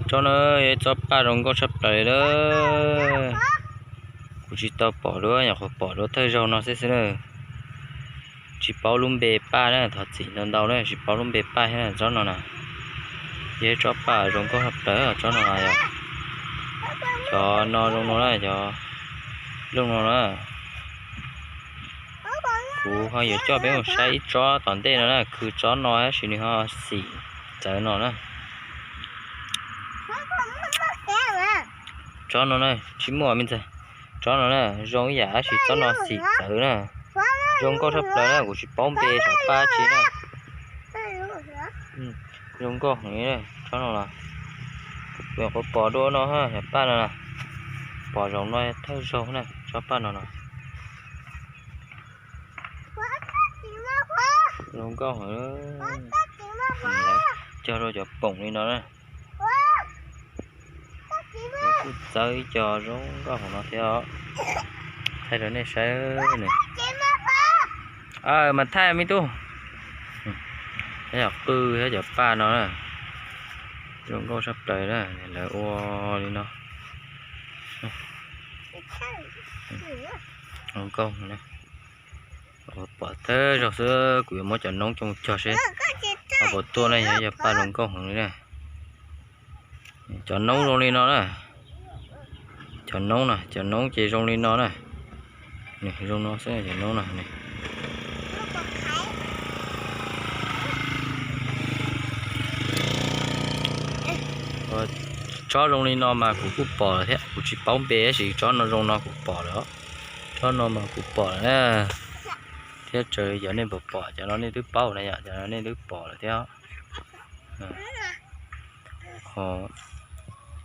Tsob no yog ib tsob paj zoo nkauj tshaj plaws li lawm. Kuv tsis tau pom dua, nyuam qhuav pom dua thawj zaug no xwb xwb na. Tsis paub lub npe paj na, thov txim ntau ntau na, tsis paub lub npe paj thiab na. Tsob no na, yog ib tsob paj zoo nkauj tshaj plaws tsob no na yom. Cov no zoo no na, cov looj no na. Kuv ho yuav coj peb mus saib ib tsob tom ntej no na, khwv tsob no tab sis nws ho xim txawv no na. Tsob no na, tsis muaj me ntxawg. Tsob no na, zoo ib yam tab sis tsob no xim txawv na. Zoo nkauj tshaj plaws na, kuv tsis paub npe tsob paj tsi na. Zoo nkauj heev tsob no los. Kuv nyuam qhuav pom dua no, cov paj no na. Pom zaum no thawj zaug na, tsob paj no los. Zoo nkauj heev. Cog rau cov poom li no na. Kuj txawb ib co zoo nkauj hauv no thiab os. Thaij rau nej saib ne. Mas thaij me tub. Yog qwj thiab cov paj no na. Zoo nkauj tshaj plaws na, lawv ua li no. Zoo nkauj na. Pom thawj zaug xwb, kuv yuav muab cov noob coj mus cog seb ho puas tuaj na, yog ib co paj zoo nkauj heev li na. Cov noob zoo li no na. Cov noob na, cov noob ces zoo li no na. Zoo no xwb cov noob no. Tsob zoo li no mas kuv kuj pom lawm thiab, kuv tsis paub npe tab sis tsob no zoo no kuv pom lawm. Tsob no mas kuv pom lawm na. Thiab txawm yog nej puas pom cov no nej twb paub na yom, cov no nej twb pom lawm thiab.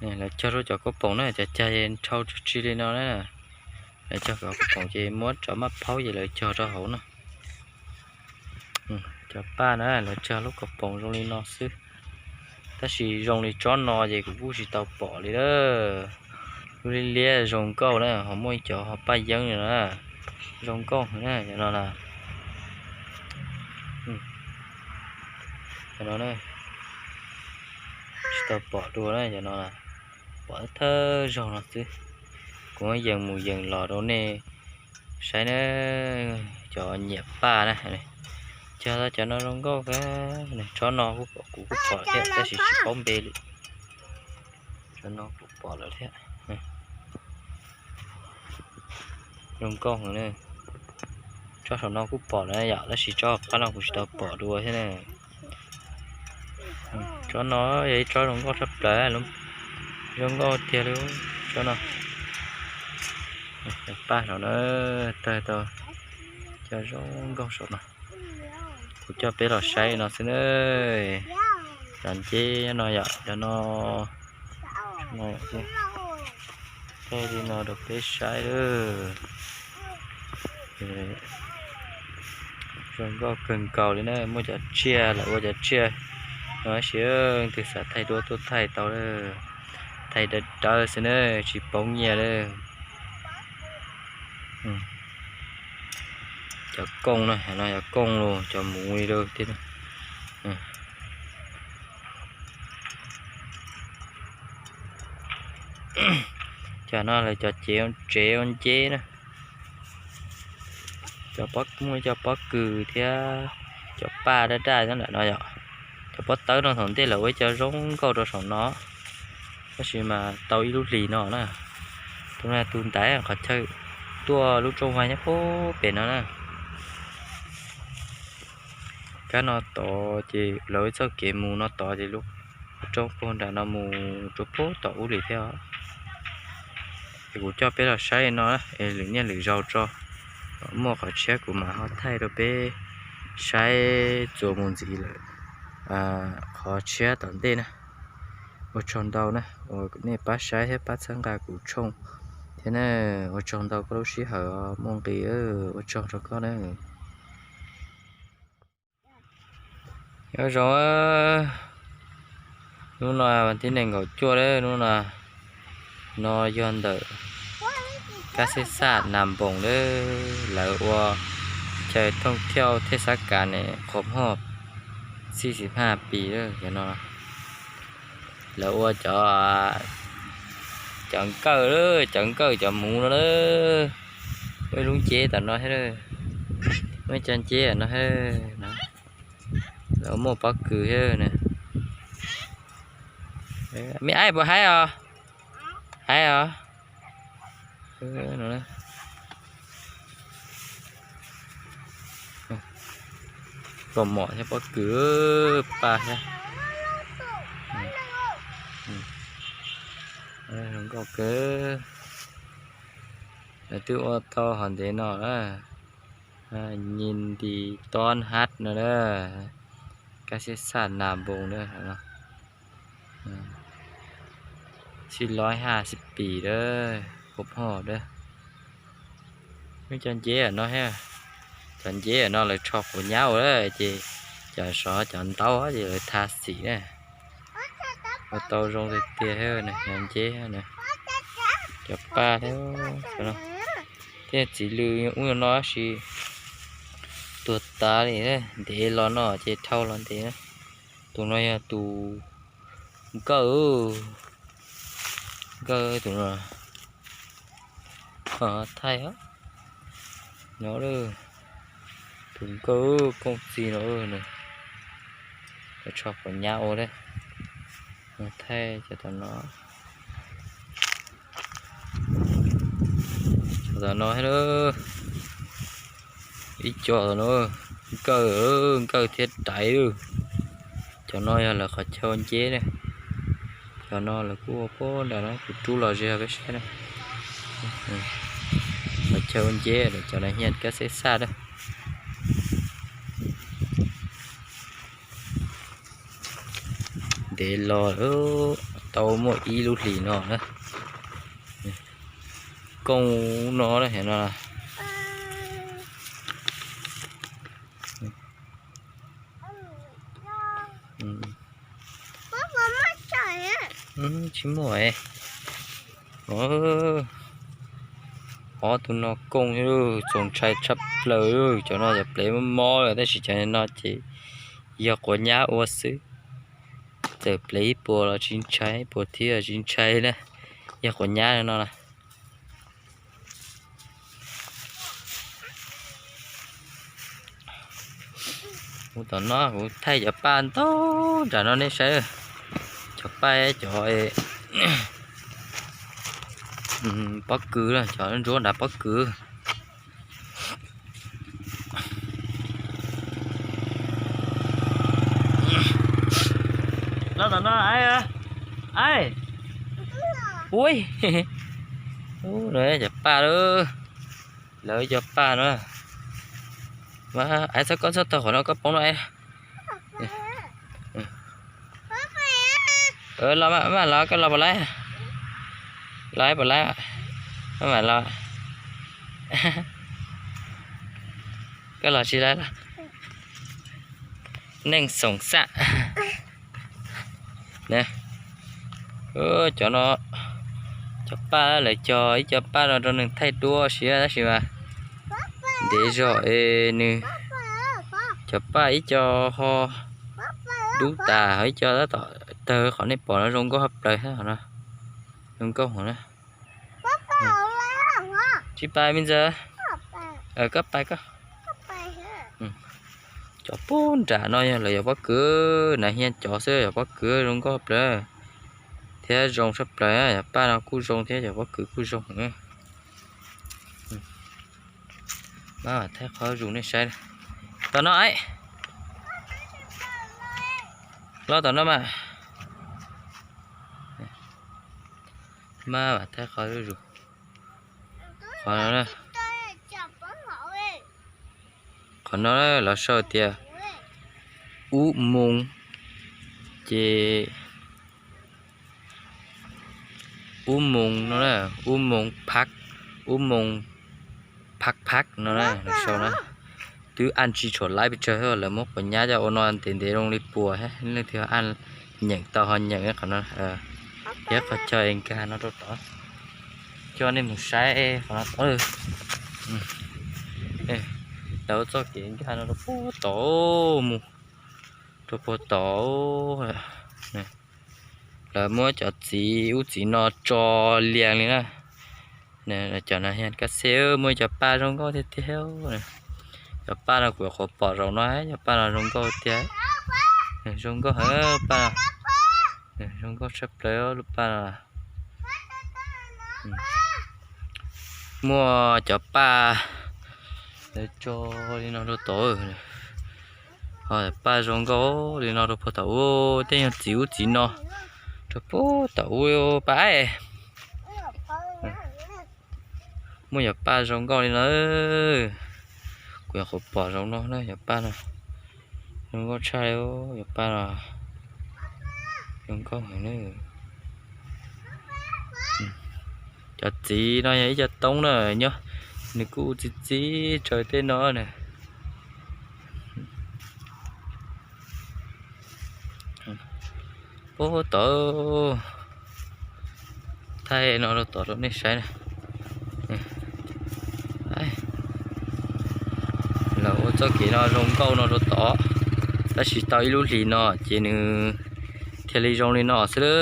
Lawv cog rau cov koob poom na, cov cag nrhau tsw tsi li no na. Lawv cog cov koob poom ces muab cov maj phaub ces lawv cog rau hauv na. Cov paj na lawv cog lub koob poom zoo li no xwb. Tab sis zoo li tsob no ces kuv kuj tsis tau pom li lawm. Lub liab liab zoo nkauj na, ho muaj ib co ho paj yeeb li no na. Zoo nkauj heev na cov no na. Cov no tsis tau pom dua na cov no, pom thawj zaug no xwb. Kuv yees mus yees los rau nej saib na, cov nyiam paj na. Cog tau cov no zoo nkauj, tsob no kuv kuj pom thiab tab sis tsis paub npe li. Tsob no kuv pom lawm thiab. Zoo nkauj heev na. Tsob saum no kuj pom lawm yom, tab sis tsob qab no kuv tsis tau pom dua thiab na. Tsob no yog ib tsob zoo nkauj tshaj plaws, zoo nkauj tiag li tsob no. Paj saum no tawg tau cov zoo nkauj saum no. Kuv coj peb los saib no xwb na. Cov nceb no yom, cov no, no yom, thaij li no rau peb saib lawm. Zoo nkauj kawg nkaus li na, muaj cov tsiaj lawv ua cov tsiaj no tab sis leej twg xav thaij duab tuaj thaij tau lawm. Thaij dawb dawb xwb na, tsis poob nyiaj lawm. Cov kooj na, no cov kooj los cov muv li lawm thiab. Cov no lawv cov tsev ua nceb na. Cov pob, muaj cov pob kws thiab cov paj daj daj nyob ntawm no yom. Cov pob tawb no thaum ntej lawv ua ib co zoo nkauj rau saum no, tab sis mas tau ib lub hlis no na. Tus no tus ntaiv qhov chaw tuaj lub rooj vag nyob puag pem no na. Kab no tod ces lawv ua txoj kev mus no tod ces lub roob puag nram no mus rau puag tom ub li thiab os. Es kuv coj peb los saib no es lwm niaj lwm zaus tso, muaj qhov tshiab kuv mam ho thaij rau peb saib txuas mus ntxiv lawm qhov tshiab tom ntej na. Ua tsaug ntau na uas nej pab saib thiab pab txhawb nqa kuv tshooj thiab na. Ua tsaug ntau koj lub sij hawm muaj nqis, ua tsaug rau koj na. Nyob zoo, hnub no vas thib nees nkaum cuaj lawm, hnub no, no yog ntawm kab xib xaj Nas Npoos lawm, lawv ua chaw thooj thiauj thej xab kas ne qhov hoj xij xis haj pis lawm cov no. Lawv ua cov, cov nkawj, cov nkawj cov hmuv no lawm. Muaj ib lub nceb tom no thiab, muaj ib co nceb no thiab. Lawv muaj pob kws thiab na. Me aib puas haib os? Haib os. Kaus mom thiab pob kws, paj thiab. Zoo nkauj kawg. Lawv twb ua tau hov ntev no na. Nhìn đi đón hát no na. Các xếp sạn nằm vùng đó. Xib loib haj xib pis dawb, kua phoj dawb. Muaj cov nceb no thiab. Cov nceb no lawv rho quav nyab ua ces cov sov cov ntaub ces lawv tha xim na. Ua tau zoo tiag tiag thiab na, cov nceb na. Cov paj thiab, thiab txiv lws ub no tab sis tuag tas li, ntev los no ces dhau los ntev na. Tus no yog tus nkawj, nkawj tus no. Thaij no, tus nkawj kooj txiv no, lawv rho quav nyab ua thiab. Thaij cov tom no, cov tom no thiab. Ib co tom no, nkawj, nkawj thiab raiv. Cov no yog lawv qhov chaw ua nceb na. Cov no lawv kuj ua puag nram no, kuv rub los ze peb saib na. Qhov chaw ua nceb, cov no hiaj kab xeb xaj na. Ntev los tau muaj ib lub hlis no na. Kooj no no. Tsis muaj. Ob tug no kooj, txaus ntshai tshaj plaws. Cov no cov plev mob mob lawm tab sis cov no ces yog quav nyab ua xwb. Txawm plev ib puas los tsis ntshai, ib puas thiab los tsis ntshai na. Yog quav nyab no na. Kuv tom no kuv thaij cov paj ntau nram no nej saib. Cov paj cov pob kws, cov ntsuab nram pob kws. Los tom no, aib. Ui, cov paj lawm. Lawv cov paj no. Aib, txhob, koj txhob taug qhov no koj poob no aib. Los mas, los koj los puas laib? Los puas laib? Maj mam los. Koj los tsis laib los? Neej xoom xaj. Cov no, cov paj lawv cog ib co paj no rau nws thaij duab siab tab sis mas ntev zog es nws, cov paj ib co ho dub tas, ho ib co tab tom tawg. Qhov nej pom no zoo nkauj haj plaws thiab no. Zoo nkauj hov na. Tsis pais me ntxawg. Koj pais koj. Cov puag nram no yog lawv cov pob kws na, hiaj cov xwb, cov pob kws zoo nkauj plaws thiab zoo tshaj plaws. Cov paj no kuj zoo thiab cov pob kws kuj zoo. Maj mam thaij qhov zuj zus nej saib. Tom no aib. Los tom no mas. Maj mam thaij qhov zuj zus. Qhov no, qhov no lawv sau tias ub moos, ces ub moos no, ub moos phab, ub moos phab phab no na, lawv sau na. Twb an tsis tshua laib pes tsawg, lawv muab quav nyab coj ua no ntev ntev zoo li puas, leej twg ho an nyeem tau ho nyeem qhov no. Thiab qhov chaw nkag no rau tod, coj nej mus saib qhov no tod. Lawv ua txoj kev nkag no rau puag tod mus, rau puag tod. Lawv muab cov txiv ub txiv no tso lias li na. Cov no yog kab xej, muaj cov paj zoo nkauj tiag tiag. Cov paj no kuv nyuam qhuav pom zaum no, cov paj no zoo nkauj tiag. Zoo nkauj heev paj no. Zoo nkauj tshaj plaws lub paj no. Muaj cov paj tso li no rau tod. Ho paj zoo nkauj li no rau puag tom ub, tej yog txiv ub txiv no rau puag tom ub paj. Muaj cov paj zoo nkauj li no. Kuv nyuam qhuav pom zaum no na, cov paj no zoo nkauj tshaj li, cov paj no zoo nkauj heev na. Cov txiv no yog ib co toob na, nyob nws kuj txi txiv tsaws tej no na. Puag tod, thaij no rau tod rau nej saib na. Lawv ua txoj kev no zoo nkauj no rau tod, tab sis tau ib lub hlis no ces nws thiaj li zoo li no xwb lawm.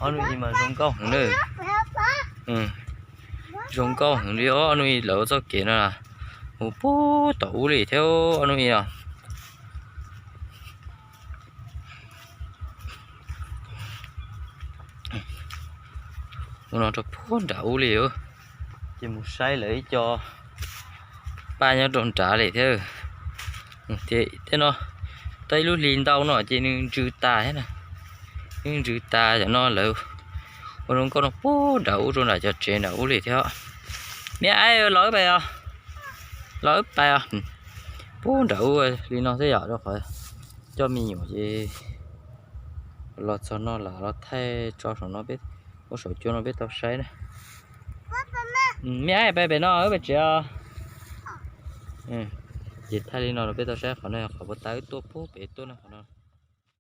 Ob hnub ib mas zoo nkauj heev na. Zoo nkauj heev li os, ob hnub ib lawv ua txoj kev no mus puag tom ub li thiab ob hnub ib no. Mus no rau puag nram ub li, ces mus saib lawv ib co paj nyob rau nrad li thiab. Tej no tau ib lub hlis ntau no ces nws ntsws tas thiab na. Nws ntsws tas cov no lawv ua zoo nkauj no puag nram ub rau nram cov tsev nram ub li thiab. Me aib los wb pais os, los wb pais os. Puag nram ub li no xwb yom, rau qhov coj me nyuam ces los txog no lam los thaij tso saum no, ua saum cua no peb tau saib na. Me aib pais pem no wb pais tsev os. Ces thaij li no rau peb tau saib, qhov no yog qhov puag ta wb tuaj puag pem tuaj no, qhov no.